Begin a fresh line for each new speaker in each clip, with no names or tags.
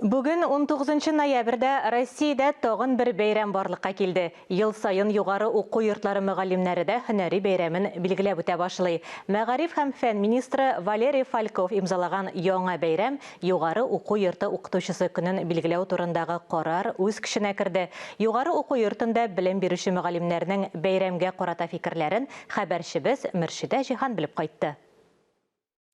Бүген, 19 ноябрьдә, Россиядә тагын бер бәйрәм барлыкка килде. Ел саен югары уку йортлары мөгаллимнәре дә һөнәри бәйрәмен билгеләп үтә башлый. Мәгариф һәм фән министры Валерий Фальков имзалаган яңа бәйрәм, югары уку йорты укытучысы көнен билгеләү турындагы карар үз көченә керде. Югары уку йортында белем бирүче мөгаллимнәрнең бәйрәмгә карата фикерләрен хәбәрчебез Мөршидә Җиһан белеп кайтты.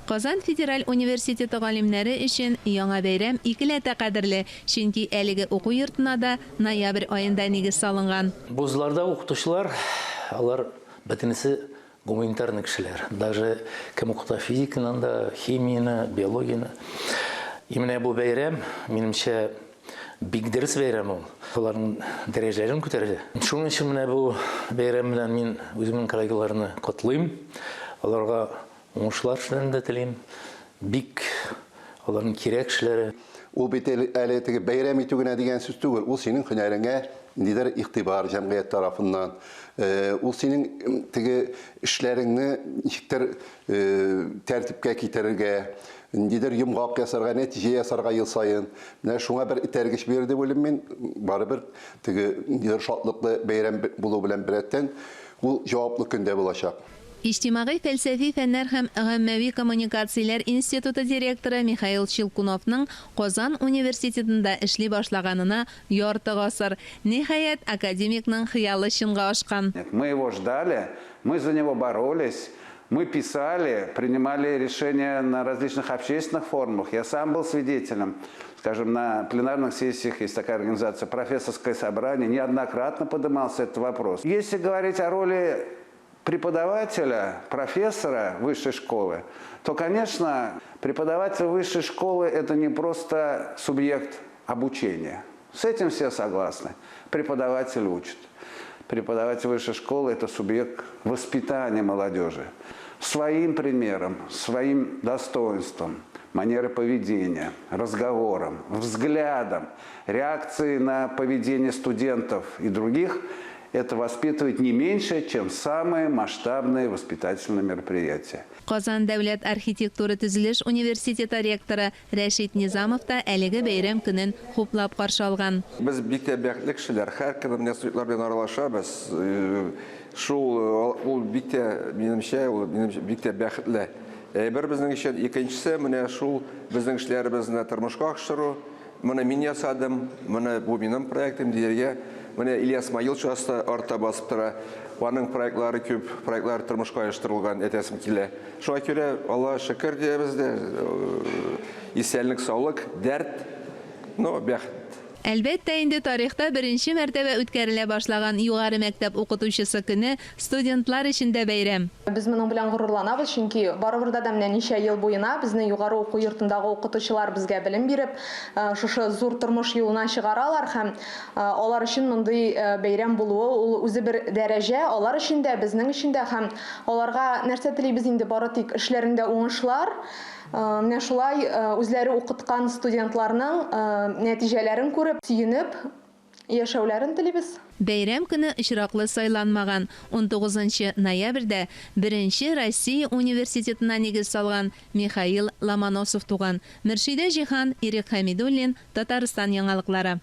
Казан федераль университеты галимнәре өчен яңа бәйрәм икеләтә кадерле, чөнки әлеге уку йортына да ноябрь аенда нигез салынган.
Вузларда укытучылар, алар бөтенесе гуманитарный кешеләр. Даже кем укыта физиканы анда, химияне, биологияне. И менә бу бәйрәм, минемчә, бик дөрес бәйрәм ул. Аларның дәрәҗәләрен күтәрде. Шуның өчен менә бу бәйрәм белән мин үземнең коллегаларны котлыйм. Аларга Уңышлар эшләрен дә телим. Бик аларның кирәк эшләре.
Ул бит әле теге бәйрәм итү генә дигән сүз түгел, ул синең һөнәреңә ниндидер игътибар җәмгыять тарафыннан, ул синең теге эшләреңне ничектер тәртипкә китерергә, ниндидер йомгак ясарга, нәтиҗә ясарга ел саен. Менә шуңа бер этәргеч бирер дип уйлыйм мин. Барыбер теге ниндидер шатлыклы бәйрәм булу белән беррәттән, ул җаваплы көн дә булачак.
Иҗтимагый-фәлсәфи фәннәр һәм гаммәви коммуникацияләр институты директоры Михаил Щелкуновның Казан университетында эшли башлаганына ярты гасыр. Ниһаять, академикның хыялы чынга ашкан.
Мы его ждали, мы за него боролись, мы писали, принимали решения на различных общественных форумах. Я сам был свидетелем, скажем, на пленарных сессиях есть такая организация «Профессорское собрание», неоднократно поднимался этот вопрос. Если говорить о роли преподавателя, профессора высшей школы, то, конечно, преподаватель высшей школы – это не просто субъект обучения. С этим все согласны. Преподаватель учит. Преподаватель высшей школы – это субъект воспитания молодежи. Своим примером, своим достоинством, манерой поведения, разговором, взглядом, реакцией на поведение студентов и других – это воспитывает не меньше, чем самые масштабные воспитательные мероприятия.
Казан дәүләт архитектура-төзелеш университеты ректоры Рәшит Низамов та әлеге бәйрәм көнен хуплап каршы алган.
Без бик тә бәхетле кешеләр, һәркем менә студентлар белән аралашабыз. Шул ул бик тә, минемчә, ул минемчә бик тә бәхетле әйбер безнең өчен. Икенчесе, менә шул безнең эшләребезне тормышка ашыру. Моны мин ясадым, моны бу минем проектым дияргә. Менә Ильяс Смаилович аста артта басып тора. Аның проектлары күп, проектлары тормышка оештырылган, әйтәсем килә. Шуңа күрә Аллага шөкер диябез дә, исәнлек, саулык, дәрт, ну, бәхет.
Әлбәттә инде, тарихта беренче мәртәбә үткәрелә башлаган Югары мәктәп укытучысы көне студентлар өчен дә бәйрәм.
Без моның белән горурланабыз, чөнки барыбер да менә ничә ел буена безнең югары уку йортындагы укытучылар безгә белем биреп, шушы зур тормыш юлына чыгаралар һәм алар өчен мондый бәйрәм булуы ул үзе бер дәрәҗә, алар өчен дә, безнең өчен дә һәм аларга нәрсә телибез инде, бары тик эшләрендә уңышлар, менә шулай үзләре укыткан студентларның нәтиҗәләрен күреп, сөенеп яшәүләрен телибез.
Бәйрәм көне очраклы сайланмаган. Унтугызынчы ноябрьдә беренче Россия университетына нигез салган Михаил Ломоносов туган. Мөршидә Җиһан, Ирек Хәмидуллин, Татарстан яңалыклары.